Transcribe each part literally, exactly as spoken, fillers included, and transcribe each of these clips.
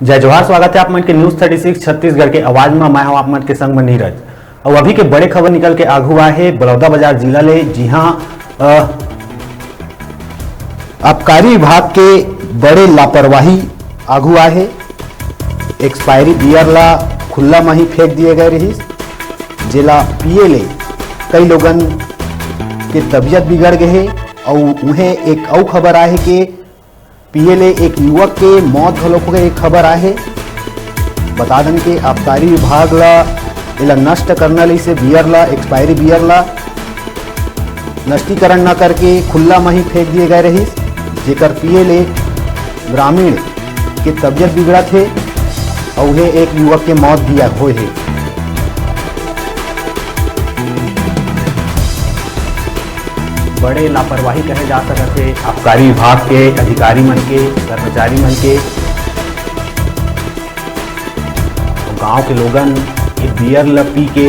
जय जोहार, स्वागत है आप मन के News Thirty Six छत्तीसगढ़ के आवाज में। मैं हूं आप मन के संग में नीरज। और अभी के बड़े खबर निकल के आगू आए हे बलौदाबाजार जिला ले, जिहां, अ, आबकारी विभाग के बड़े लापरवाही आगू आए हे। Expiry beer ला खुल्ला म ही फेंक दिए गए रहिस, जेला पिए ले कई लोगन के तबीयत बिगड़ गए हे। अउ उहें एक अउ खबर आए हे के पिए ले एक युवक के मौत घलोक होगे, एक खबर आए हे। बता दन के आबकारी विभाग ला एला नष्ट करना ले इसे beer ला, expiry beer ला नष्टीकरण न करके खुल्ला म ही फेंक दिए गए रहिस, जेकर पिए ले ग्रामीण के तबीयत बिगड़त हे अउ उहें एक युवक के मौत भी होए हे। बड़े लापरवाही कहे जा सकत हे आबकारी विभाग के अधिकारी मन के, कर्मचारी मन के। गांव के लोगन ये beer ल पी के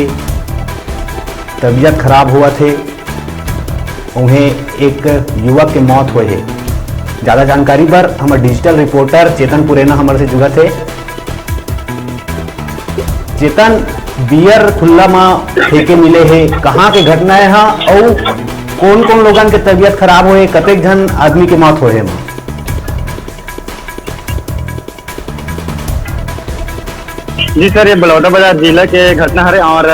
तबीयत खराब होवत हे। उहें एक युवक के मौत होए हे। ज्यादा जानकारी बर हमर digital reporter चेतन पुरेना हमर से जुड़त हे। चेतन, beer खुल्ला म फेंके मिले हे, कहाँ के घटना हे, हाँ, अउ कौन-कौन लोगन के तबीयत खराब होए, कतेक झन आदमी के मौत होए हे एमा? जी सर, ये बलौदाबाजार जिला के घटना हरे और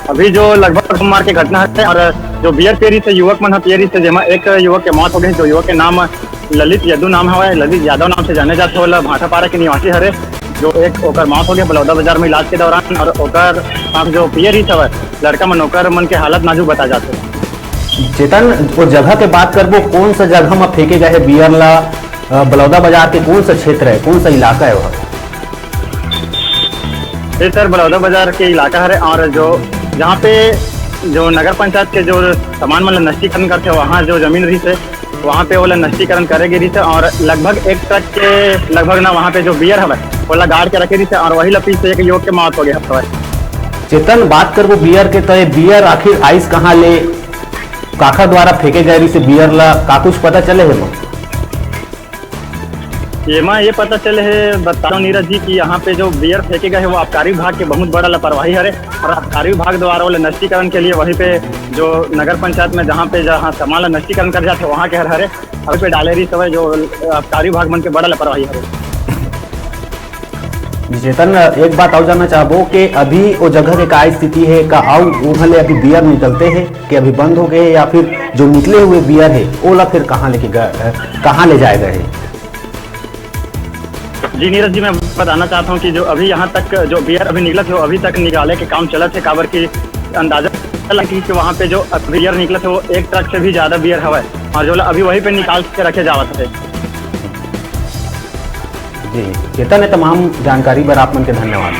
अभी जो लगभग सोमवार के घटना हरे और जो beer पिए रहिस हे, युवक मन ह पिए रहिस हे, जेमा एक युवक के मौत हो गए, जो युवक के नाम ललित यदु नाम हवय, ललित यादव नाम से जाने जाथे, ओला भाटापारा के निवासी हरे, जो एक ओकर मौत हो गए बलौदाबाजार में इलाज के दौरान, और ओकर साथ जो पिए रहिस हवय लड़का मन, ओकर मन के हालत नाजुक बताए जाथे। चेतन, वो जगह के बात करबो, कौन सा जगह में फेंके गए हे beer ला? अ, बलौदाबाजार के कौन सा क्षेत्र है, कौन सा इलाका है वहाँ? ये सर बलौदाबाजार के इलाका हरे, और जो जहाँ पे जो नगर पंचायत के जो सामान मन ल नष्टीकरण करथे, वहाँ जो जमीन रहिस हे, वहाँ पे ओला नष्टीकरण करे गे रहिस हे, और लगभग एक ट्रक के लगभग ना वहाँ पे जो beer हवय, ओला गाड़ के रखे रहिस हे, और वही ल पीस एक युवक के मौत हो गए हवय। चेतन, बात करबो beer के, तो ये beer आखिर आइस कहाँ ले, काखर द्वारा फेंके गए रहिस हे beer ला, का कुछ पता चले हे? एमा ये पता चले हे, बता दो नीरज जी, कि यहाँ पे जो beer फेंके गए हे, वो आबकारी विभाग के बहुत बड़ा लापरवाही हरे, और आबकारी विभाग द्वारा ओला नष्टीकरण के लिए वहीं पे जो नगर पंचायत में जहाँ पे जहाँ सामान ला नष्टीकरण कर जाथे, वहाँ के हर हरे, वहीं पे डाले रहिस हवय, जो आबकारी विभाग मन के बड़ा लापरवाही हरे। जी चेतन, एक बात अउ जानना चाहबो कि अभी वो जगह के का स्थिति हे, का अउ उहाँ ले अभी beer निकलते हे कि अभी बंद हो गए, या फिर जो निकले हुए beer हे, ओला फिर कहाँ लेके गए, कहाँ ले जाए गए हे? जी नीरज जी, मैं बताना चाहता हूँ कि जो अभी यहाँ तक जो beer अभी निकलत हे, वो अभी तक निकाले के काम चलत हे, काबर कि अंदाजा लगा कि, कि वहाँ पे जो beer निकलत हे, वो एक ट्रक से भी ज्यादा beer हवय, और जो अभी वहीं पे निकाल के रखे जावत हे। जी, चेतन, ये तमाम जानकारी बर आप मन के धन्यवाद।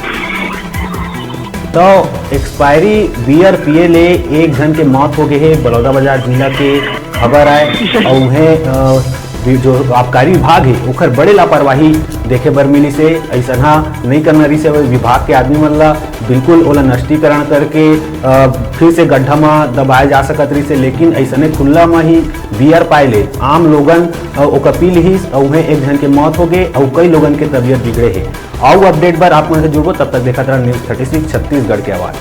तो expiry beer पिए ले एक झन के मौत हो गए हे, बलौदाबाजार जिला के खबर आए। और उहें, अ, भी जो आबकारी विभाग हे, ओखर बड़े लापरवाही देखे बर मिलिस हे। अइसनहा नइ करना रहिस हे विभाग के आदमी मन ला, बिल्कुल ओला नष्टीकरण करके, अ, फिर से गड्ढा म दबाए जा सकत रहिस हे, लेकिन अइसने खुल्ला म ही beer पाए ले आम लोगन, अ, ओकर पी लिहिस, अउ उहें एक झन के मौत हो गए, अउ कई लोगन के तबीयत बिगड़े हे। अउ update बर आप मन से जुड़बो, तब तक देखत रहव News Thirty Six छत्तीसगढ़ के आवाज।